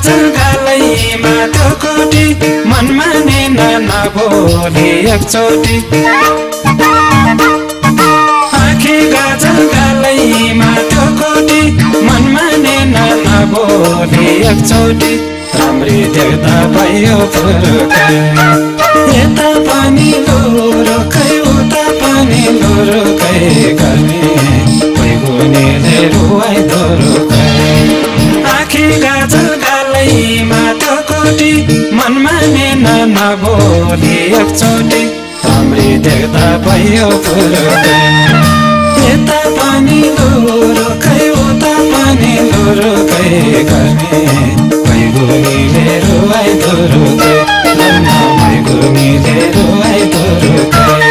गाजर गालैमा टोकोटी मन मानेन नबोली एकचोटी आँखी गाजर गालैमा टोकोटी मन मानेन नबोली एकचोटी राम्री देख्दा भयो फुरुकै यता पनि लुरुकै उता पनि लुरुकै गर्ने कोही गुनीले रुवाई धुरुकै आँखी गाजर गालैमा टोकोटी मन मानेन नबोली एकचोटी राम्री देख्दा भयो फुरुकै यता पनि लुरुकै उता पनि लुरुकै गर्ने कोही गुनीले रुवाई धुरुकै मै गुनीले रुवाई धुरुकै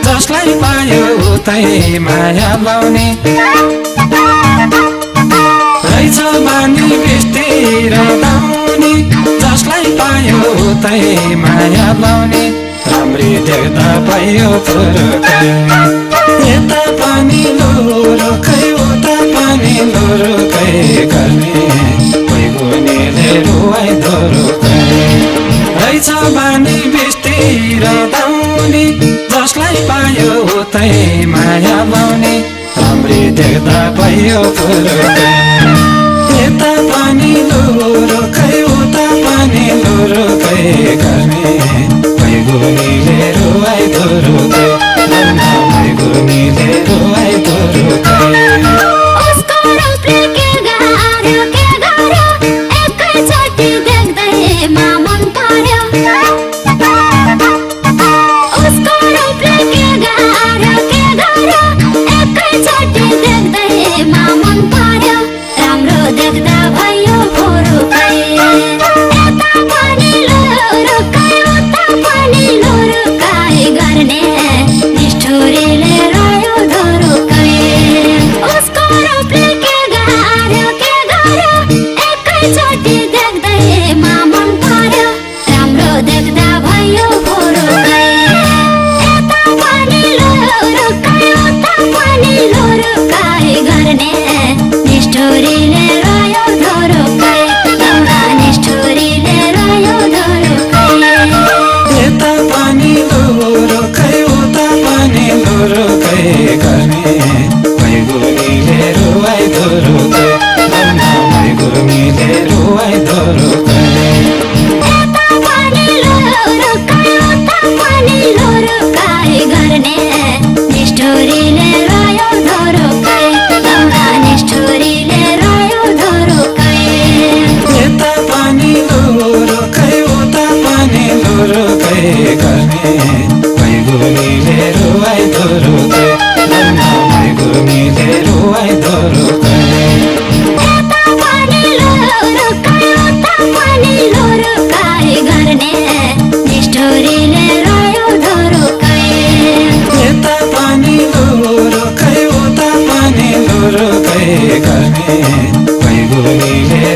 जसलाई पायो उतै माया लाउने रहेछ बानी बिस्तिर दाउने जसलाई पायो उतै माया लाउने राम्री देख्दा भयो फुरुकै यता पनि लुरुकै उता पनि लुरुकै गर्ने कोही गुनीले रुवाई धुरुकै रहेछ बानी बिस्तिर दाउने जसलाई पायो उतै माया लाउने राम्री देख्दा भयो फुरुकै यता पनि लुरुकै उता पनि लुरुकै गर्ने कोही गुनीले रुवाई धुरुकै मै गुनीले रुवाई धुरुकै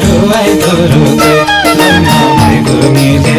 रुवाई धुरुकै मै गुनीले